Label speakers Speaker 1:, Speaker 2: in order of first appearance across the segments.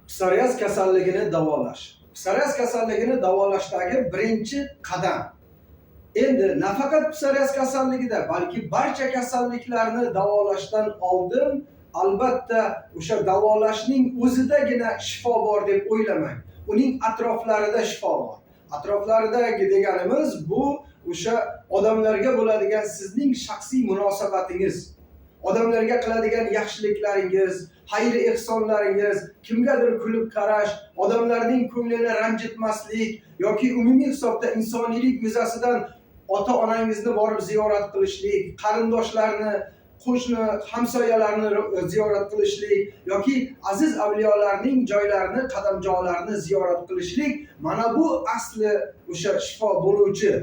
Speaker 1: Psoriaz kasalligini davolash. Psoriaz kasalligini davolashdagi birinchi qadam. Endi nafaqat psoriaz kasalligida, balki barcha kasalliklarni davolashdan oldin albatta o'sha davolashning o'zidagina shifo bor deb o'ylamang. Uning atroflarida shifo bor. Atroflaridagi deganimiz bu o'sha odamlarga bo'ladigan sizning shaxsiy munosabatingiz, odamlarga qiladigan yaxshiliklaringiz, xayr ehsonlaringiz, kimgadir kulib qarash, odamlarning ko'nglini ranjitmaslik yoki umumiy hisobda insoniylik yuzasidan ota onangizni borib ziyorat qilishlik, qarindoshlarni, qo'shni, hamsoyalarni ziyorat qilishlik yoki aziz avliyolarning joylarini, qadamjolarni ziyorat qilishlik, mana bu asli o'sha shifo bo'luvchi.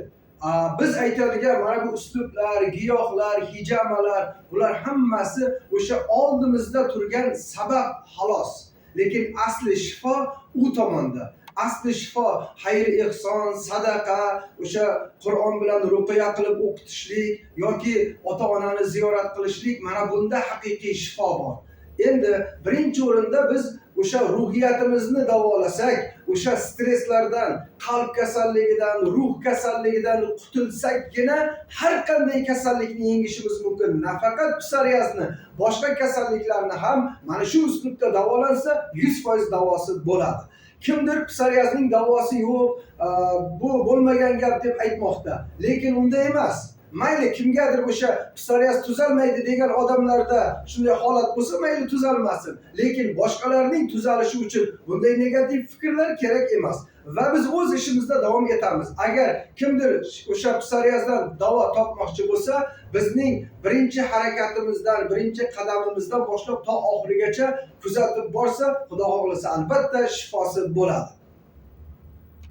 Speaker 1: Biz aytadigan mana bu uslublar, giyohlar, hijamalar, bular hammasi o'sha oldimizda turgan sabab xolos. Lekin asli shifo u tomonda. Asli shifo xayr ehson, sadaqa, o'sha Qur'on bilan ruqya qilib o'qitishlik yoki ota-onani ziyorat qilishlik, mana bunda haqiqiy shifo bor. Endi birinchi o'rinda biz o'sha ruhiyatimizni davolasak, o'sha stresslardan, qalb kasalligidan, ruh kasalligidan qutulsakgina har qanday kasallikni yengishimiz mumkin. Nafaqat psoriazni, boshqa kasalliklarni ham mana shu uslubda davolansa 100% davosi bo'ladi. Kimdir psoriazning davosi yo'q, bu bo'lmagan gap deb aytmoqda. Lekin unday emas. Mayli, kimgadir o'sha psoriaz tuzalmaydi degan odamlarda shunday holat bo'lsa, mayli tuzalmasin. Lekin boshqalarning tuzalishi uchun bunday negativ fikrlar kerak emas. Va biz o'z ishimizda davom etamiz. Agar kimdir o'sha psoriazdan davo topmoqchi bo'lsa, bizning birinchi harakatimizdan, birinchi qadamimizdan boshlab to oxirigacha kuzatib borsa, Xudo xohlasa albatta shifosi bo'ladi.